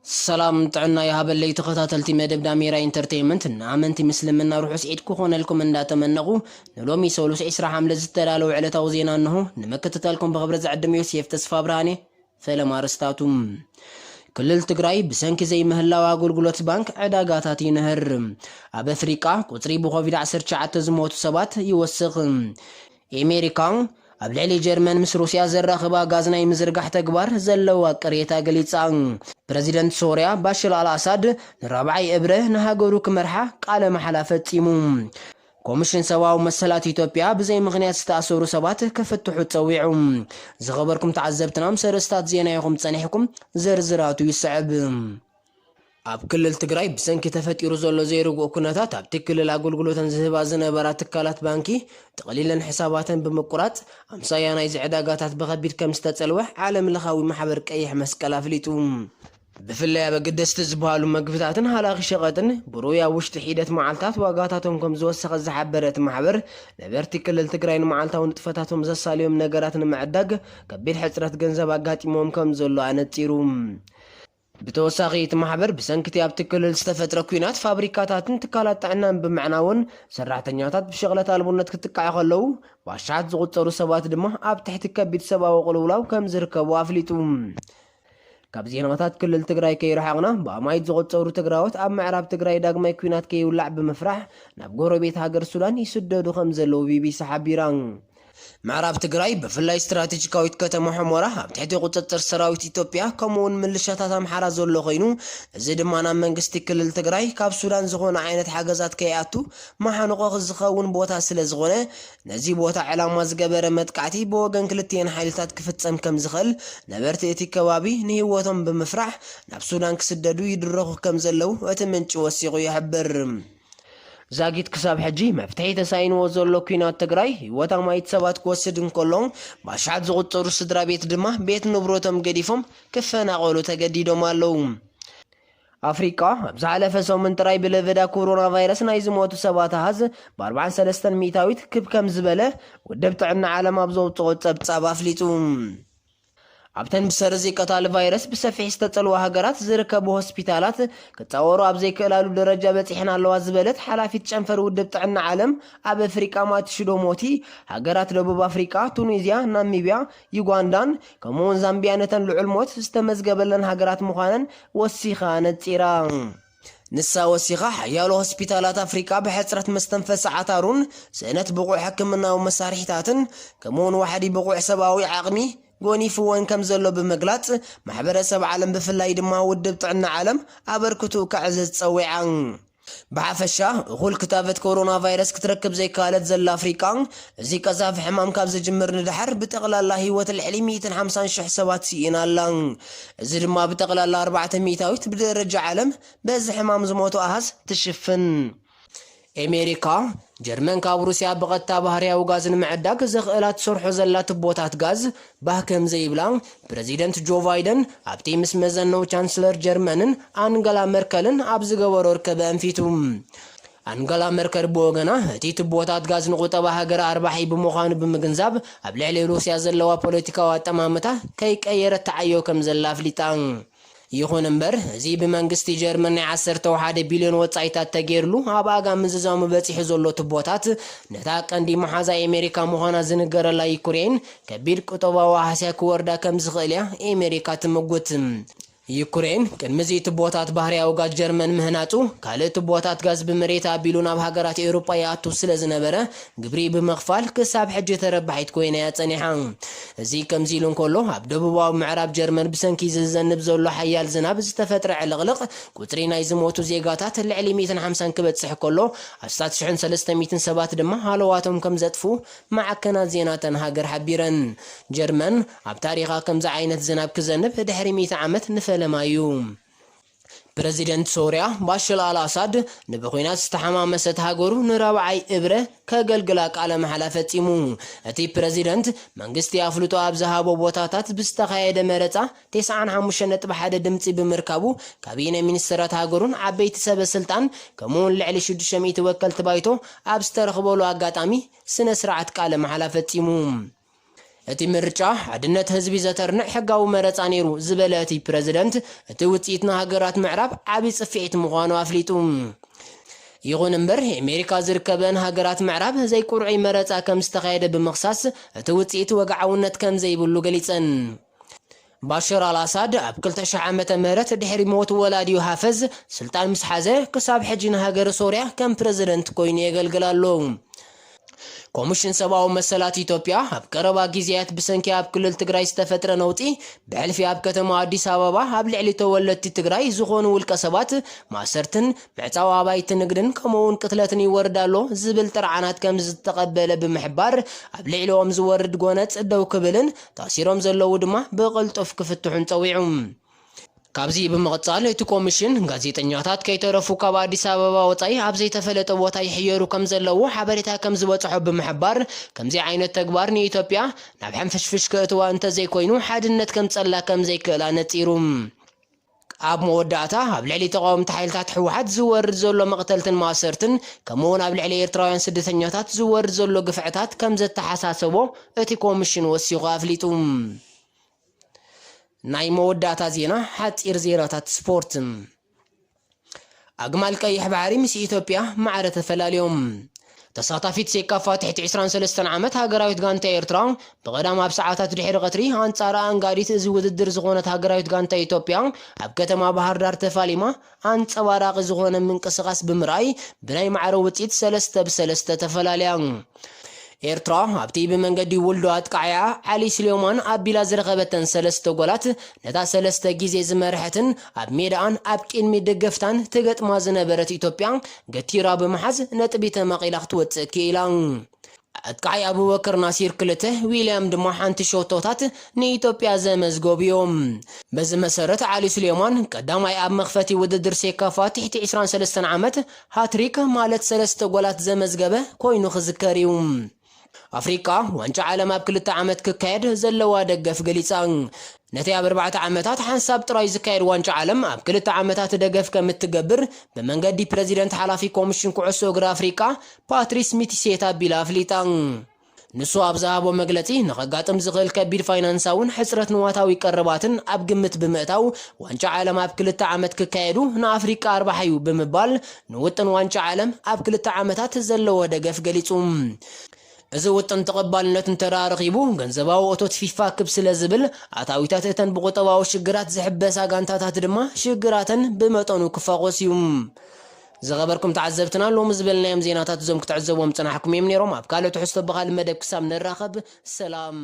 ሰላም ጥዕና ይሃበለይ ተኸታተልቲ መደብ ዳሜራ ኢንተርቴይንመንት፣ ንኣመንቲ ምስልምና ርሑስ ዒድ ክኾነልኩም እንዳተመነኹ፣ ንሎሚ ሰሉስ ዕስራ ሓምለ ዝተዳለወ ዕለታዊ ዜና እንሆ። ንምክትታልኩም ብኽብሪ ዝዕድም ዮሴፍ ተስፋ ብርሃኔ። ፈለማ ኣርእስታቱ። ክልል ትግራይ ብሰንኪ ዘይምህላው ኣገልግሎት ባንክ ዕዳጋታት ይንህር። ኣብ ኣፍሪቃ ቁጽሪ ብኮቪድ ዓሰርተ ትሽዓተ ዝሞቱ ሰባት ይወስኽ። ኤሜሪካ ኣብ ልዕሊ ጀርመን ምስ ሩስያ ዘራኽባ ጋዝ ናይ ምዝርጋሕ ተግባር ዘለዋ ቅሬታ ገሊጻ። ፕረዚደንት ሶርያ ባሽር ኣልኣሳድ ንራብዓይ እብረ ንሃገሩ ክመርሓ ቃለ መሓላ ፈጺሙ። ኮሚሽን ሰብኣዊ መሰላት ኢትዮጵያ ብዘይ ምኽንያት ዝተኣሰሩ ሰባት ክፍትሑ ጸዊዑ። ዝኸበርኩም ተዓዘብትና፣ ምስ ኣርእስታት ዜና ኢኹም ጸኒሕኩም፣ ዝርዝራቱ ይስዕብ። ኣብ ክልል ትግራይ ብሰንኪ ተፈጢሩ ዘሎ ዘይርጉእ ኩነታት ኣብቲ ክልል ኣገልግሎተን ዝህባ ዝነበራ ትካላት ባንኪ ጥቕሊለን ሕሳባተን ብምቁራጽ፣ ኣምሳያ ናይዚ ዕዳጋታት ብኸቢድ ከም ዝተጸልወ ዓለም ለኻዊ ማሕበር ቀይሕ መስቀል ኣፍሊጡ። ብፍላይ ኣብ ኣገደስቲ ዝበሃሉ መግብታትን ሃላኺ ሸቐጥን ብሩይ ኣብ ውሽጢ ሒደት መዓልታት ዋጋታቶም ከም ዝወሰኸ ዝሓበረ እቲ ማሕበር፣ ነበርቲ ክልል ትግራይ ንመዓልታዊ ንጥፈታቶም ዘሳልዮም ነገራት ንምዕዳግ ከቢድ ሕጽረት ገንዘብ ኣጋጢሞም ከም ዘሎ ኣነጺሩ። ብተወሳኺ እቲ ማሕበር ብሰንኪ እቲ ኣብቲ ክልል ዝተፈጥረ ኲናት ፋብሪካታትን ትካላት ጥዕናን ብምዕናውን ሰራሕተኛታት ብሸቕለት ኣልቦነት ክጥቃዕ ከለዉ ብኣሽሓት ዝቑጸሩ ሰባት ድማ ኣብ ትሕቲ ከቢድ ሰብኣዊ ቅልውላው ከም ዝርከቡ ኣፍሊጡ። ካብ ዜናታት ክልል ትግራይ ከይረሓቕና፣ ብኣማይት ዝቑጸሩ ትግራዎት ኣብ ምዕራብ ትግራይ ዳግማይ ኲናት ከይውላዕ ብምፍራሕ ናብ ጎረቤት ሃገር ሱዳን ይስደዱ ከም ዘለዉ ቢቢሲ ሓቢራ። ምዕራብ ትግራይ ብፍላይ ስትራቴጂካዊት ከተማ ሑመራ ኣብ ትሕቲ ቁጽጽር ሰራዊት ኢትዮጵያ ከምኡ እውን ምልሻታት ኣምሓራ ዘሎ ኮይኑ፣ እዚ ድማ ናብ መንግስቲ ክልል ትግራይ ካብ ሱዳን ዝኾነ ዓይነት ሓገዛት ከይኣቱ መሓንቆ ዝኸውን ቦታ ስለ ዝኾነ፣ ነዚ ቦታ ዕላማ ዝገበረ መጥቃዕቲ ብወገን ክልቲኤን ሓይልታት ክፍጸም ከም ዝኽእል ነበርቲ እቲ ከባቢ ንህይወቶም ብምፍራሕ ናብ ሱዳን ክስደዱ ይድረኹ ከም ዘለዉ እቲ ምንጪ ወሲኹ ይሕብር። ዛጊት ክሳብ ሕጂ መፍትሒ ተሳኢንዎ ዘሎ ኲናት ትግራይ ህይወት ኣማኢት ሰባት ክወስድ እንከሎ፣ ብኣሽሓት ዝቑጸሩ ስድራ ቤት ድማ ቤት ንብረቶም ገዲፎም ክፈናቐሉ ተገዲዶም ኣለዉ። ኣፍሪቃ ኣብ ዝሓለፈ ሰሙን ጥራይ ብለበዳ ኮሮና ቫይረስ ናይ ዝሞቱ ሰባት ኣሃዝ ብ ኣርባዓን ሰለስተን ሚእታዊት ክብ ከም ዝበለ ውድብ ጥዕና ዓለም ኣብ ዘውጽኦ ጸብጻብ ኣፍሊጡ። ኣብተን ብሰሪ እዚ ቀታሊ ቫይረስ ብሰፊሕ ዝተጸልዋ ሃገራት ዝርከቡ ሆስፒታላት ክጻወሩ ኣብ ዘይክእላሉ ደረጃ በጺሐን ኣለዋ ዝበለት ሓላፊት ጨንፈር ውድብ ጥዕና ዓለም ኣብ ኣፍሪቃ ማትሽዶ ሞቲ፣ ሃገራት ደቡብ ኣፍሪቃ፣ ቱኒዝያ፣ ናሚብያ፣ ዩጋንዳን ከምኡውን ዛምቢያ ነተን ልዑል ሞት ዝተመዝገበለን ሃገራት ምዃነን ወሲኻ ነጺራ። ንሳ ወሲኻ፣ ሓያሎ ሆስፒታላት ኣፍሪቃ ብሕጽረት መስተንፈሲ ዓታሩን ስእነት ብቑዕ ሕክምናዊ መሳርሒታትን ከምኡውን ዋሕዲ ብቑዕ ሰብኣዊ ዓቕሚ ጎኒፍወን ከም ዘሎ ብምግላጽ፣ ማሕበረሰብ ዓለም ብፍላይ ድማ ውድብ ጥዕና ዓለም ኣበርክቱ ከዕዝዝ ጸዊዓ። ብሓፈሻ፣ እኹል ክታበት ኮሮና ቫይረስ ክትረክብ ዘይከኣለት ዘላ ኣፍሪቃ፣ እዚ ቀዛፊ ሕማም ካብ ዝጅምር ንድሓር ብጠቕላላ ህይወት ልዕሊ ሚእትን ሓምሳን ሽሕ ሰባት ስኢና ኣላ። እዚ ድማ ብጠቕላላ ኣርባዕተ ሚእታዊት ብደረጃ ዓለም በዚ ሕማም ዝሞቱ ኣሃዝ ትሽፍን። ኤሜሪካ፣ ጀርመን ካብ ሩስያ ብቐጥታ ባህርያዊ ጋዝ ንምዕዳግ ዘኽእላ ትሰርሖ ዘላ ትቦታት ጋዝ ባህ ከም ዘይብላ ፕረዚደንት ጆ ባይደን ኣብቲ ምስ መዘነው ቻንስለር ጀርመንን ኣንገላ መርከልን ኣብ ዝገበሮ ርከበ ኣንፊቱ። ኣንገላ መርከል ብወገና፣ እቲ ትቦታት ጋዝ ንቁጠባ ሃገር ኣርባሒ ብምዃኑ ብምግንዛብ፣ ኣብ ልዕሊ ሩስያ ዘለዋ ፖለቲካዊ ኣጠማምታ ከይቀየረት ተዓዮ ከም ዘላ ኣፍሊጣ። ይኹን እምበር፣ እዚ ብመንግስቲ ጀርመን ናይ ዓሰርተ ሓደ ቢልዮን ወጻኢታት ተገይርሉ ኣብ ኣጋ ምዝዛሙ በጺሑ ዘሎ ትቦታት፣ ነታ ቀንዲ መሓዛ ኣሜሪካ ምዃና ዝንገረላ ዩክሬን ከቢድ ቁጠባዊ ሃስያ ክወርዳ ከም ዝኽእል እያ ኣሜሪካ ትምጉት። ዩክሬን ቅድሚ እዚ ትቦታት ባህርያዊ ጋዝ ጀርመን ምህናጹ፣ ካልእ ትቦታት ጋዝ ብመሬት ኣቢሉ ናብ ሃገራት ኤውሮጳ ይኣቱ ስለ ዝነበረ፣ ግብሪ ብምኽፋል ክሳብ ሕጂ ተረባሒት ኮይና እያ ጸኒሓ። እዚ ከምዚ ኢሉ እንከሎ፣ ኣብ ደቡባዊ ምዕራብ ጀርመን ብሰንኪ ዝዘንብ ዘሎ ሓያል ዝናብ ዝተፈጥረ ዕልቕልቕ፣ ቁጽሪ ናይ ዝሞቱ ዜጋታት ልዕሊ ሚእትን ሓምሳን ክበጽሕ ከሎ፣ ኣስታት ሽሕን ሰለስተ ሚእትን ሰባት ድማ ሃለዋቶም ከም ዘጥፉ ማዕከናት ዜና እተን ሃገር ሓቢረን። ጀርመን ኣብ ታሪኻ ከምዚ ዓይነት ዝናብ ክዘንብ ድሕሪ ሚእቲ ዓመት ንፈለማ እዩ። ፕረዚደንት ሶርያ ባሽር ኣል ኣሳድ ንብኹናት ዝተሓማመሰት ሃገሩ ንራብዓይ እብረ ከገልግላ ቃለ መሓላ ፈጺሙ። እቲ ፕረዚደንት መንግስቲ ኣፍልጦ ኣብ ዝሃቦ ቦታታት ብዝተኻየደ መረጻ ተስዓን ሓሙሽተን ነጥቢ ሓደ ድምጺ ብምርካቡ፣ ካቢነ ሚኒስተራት ሃገሩን ዓበይቲ ሰበ ስልጣን ከምኡውን ልዕሊ ሽዱሽተ ሚእቲ ወከልቲ ባይቶ ኣብ ዝተረኽበሉ ኣጋጣሚ ስነ ስርዓት ቃለ መሓላ ፈጺሙ። እቲ ምርጫ ሓድነት ህዝቢ ዘተርንዕ ሕጋዊ መረፃ ነይሩ ዝበለ እቲ ፕረዚደንት፣ እቲ ውፅኢት ንሃገራት ምዕራብ ዓብዪ ፅፍዒት ምዃኑ ኣፍሊጡ። ይኹን እምበር፣ ኣሜሪካ ዝርከበን ሃገራት ምዕራብ ዘይቁርዑይ መረፃ ከም ዝተኻየደ ብምኽሳስ፣ እቲ ውፅኢት ወግዓውነት ከም ዘይብሉ ገሊፀን። ባሽር ኣልኣሳድ ኣብ ክልተ ሺሕ ዓመተ ምህረት ድሕሪ ሞት ወላዲኡ ሃፈዝ ስልጣን ምስ ሓዘ፣ ክሳብ ሕጂ ንሃገር ሶርያ ከም ፕረዚደንት ኮይኑ የገልግል ኣሎ። ኮሚሽን ሰብኣዊ መሰላት ኢትዮጵያ ኣብ ቀረባ ግዜያት ብሰንኪ ኣብ ክልል ትግራይ ዝተፈጥረ ነውጢ ብሕልፊ ኣብ ከተማ ኣዲስ ኣበባ ኣብ ልዕሊ ተወለድቲ ትግራይ ዝኾኑ ውልቀ ሰባት ማእሰርትን ምዕጻው ኣባይቲ ንግድን ከምኡውን ቅትለትን ይወርድ ኣሎ ዝብል ጥርዓናት ከም ዝተቐበለ ብምሕባር፣ ኣብ ልዕሊኦም ዝወርድ ጎነጽ ደው ክብልን ታሲሮም ዘለዉ ድማ ብቕልጡፍ ክፍትሑን ጸዊዑ። ካብዚ ብምቕጻል እቲ ኮሚሽን፣ ጋዜጠኛታት ከይተረፉ ካብ ኣዲስ ኣበባ ወጻኢ ኣብ ዘይተፈለጠ ቦታ ይሕየሩ ከም ዘለዉ ሓበሬታ ከም ዝበጽሖ ብምሕባር፣ ከምዚ ዓይነት ተግባር ንኢትዮጵያ ናብ ሕንፍሽፍሽ ከእትዋ እንተዘይኮይኑ ሓድነት ከምጸላ ከም ዘይክእላ ነጺሩ። ኣብ መወዳእታ፣ ኣብ ልዕሊ ተቓወምቲ ሓይልታት ህወሓት ዝወርድ ዘሎ መቕተልትን ማእሰርትን ከምኡውን ኣብ ልዕሊ ኤርትራውያን ስደተኛታት ዝወርድ ዘሎ ግፍዕታት ከም ዘተሓሳሰቦ እቲ ኮሚሽን ወሲኹ ኣፍሊጡ። ናይ መወዳእታ ዜና፣ ሓጺር ዜናታት ስፖርት። ኣግማል ቀይሕ ባሕሪ ምስ ኢትዮጵያ ማዕረ ተፈላልዮም። ተሳታፊት ሴካፋ ትሕቲ ዕስራን ሰለስተን ዓመት ሃገራዊት ጋንታ ኤርትራ ብቐዳም ኣብ ሰዓታት ድሕሪ ቀትሪ ኣንጻር ኣንጋዲት እዚ ውድድር ዝኾነት ሃገራዊት ጋንታ ኢትዮጵያ ኣብ ከተማ ባህር ዳር ተፋሊማ ኣንጸባራቒ ዝኾነ ምንቅስቓስ ብምርኣይ ብናይ ማዕረ ውጽኢት ሰለስተ ብሰለስተ ተፈላልያ። ኤርትራ ኣብቲ ብመንገዲ ውልዶ ኣጥቃዕያ ዓሊ ስሌማን ኣቢላ ዝረኸበተን ሰለስተ ጎላት ነታ ሰለስተ ግዜ ዝመርሐትን ኣብ ሜዳኣን ኣብ ቅድሚ ደገፍታን ትገጥማ ዝነበረት ኢትዮጵያ ገቲራ ብምሓዝ ነጥቢ ተማቒላ ክትወጽእ ክኢላ። ኣጥቃዓይ ኣቡበከር ናሲር ክልተ፣ ዊልያም ድማ ሓንቲ ሸቶታት ንኢትዮጵያ ዘመዝገቡ እዮም። በዚ መሰረት ዓሊ ስሌማን ቀዳማይ ኣብ መኽፈቲ ውድድር ሴካፋ ትሕቲ ዕስራን ሰለስተን ዓመት ሃትሪክ ማለት ሰለስተ ጎላት ዘመዝገበ ኮይኑ ክዝከር እዩ። ኣፍሪቃ ዋንጫ ዓለም ኣብ ክልተ ዓመት ክካየድ ዘለዋ ደገፍ ገሊጻ። ነቲ ኣብ ኣርባዕተ ዓመታት ሓንሳብ ጥራይ ዝካየድ ዋንጫ ዓለም ኣብ ክልተ ዓመታት ደገፍ ከም እትገብር ብመንገዲ ፕረዚደንት ሓላፊ ኮሚሽን ኩዕሶ እግሪ ኣፍሪቃ ፓትሪስ ሚቲሴት ኣቢላ ኣፍሊጣ። ንሱ ኣብ ዝሃቦ መግለጺ፣ ንኸጋጥም ዝኽእል ከቢድ ፋይናንሳውን ሕጽረት ንዋታዊ ቀረባትን ኣብ ግምት ብምእታው፣ ዋንጫ ዓለም ኣብ ክልተ ዓመት ክካየዱ ንኣፍሪቃ ኣርባሕ እዩ ብምባል፣ ንውጥን ዋንጫ ዓለም ኣብ ክልተ ዓመታት ዘለዎ ደገፍ ገሊጹ። እዚ ውጥን ተቐባልነት እንተ ደኣ ረኺቡ፣ ገንዘባዊ እቶት ፊፋ ክብ ስለ ዝብል፣ ኣታዊታት እተን ብቁጠባዊ ሽግራት ዝሕበሳ ጋንታታት ድማ ሽግራተን ብመጠኑ ክፋቖስ እዩ። ዝኸበርኩም ተዓዘብትና፣ ሎሚ ዝበልናዮም ዜናታት እዞም ክትዕዘብዎም ዝጸናሕኩም እዮም ነይሮም። ኣብ ካልእ ትሕዝቶ ብኻልእ መደብ ክሳብ ንራኸብ፣ ሰላም።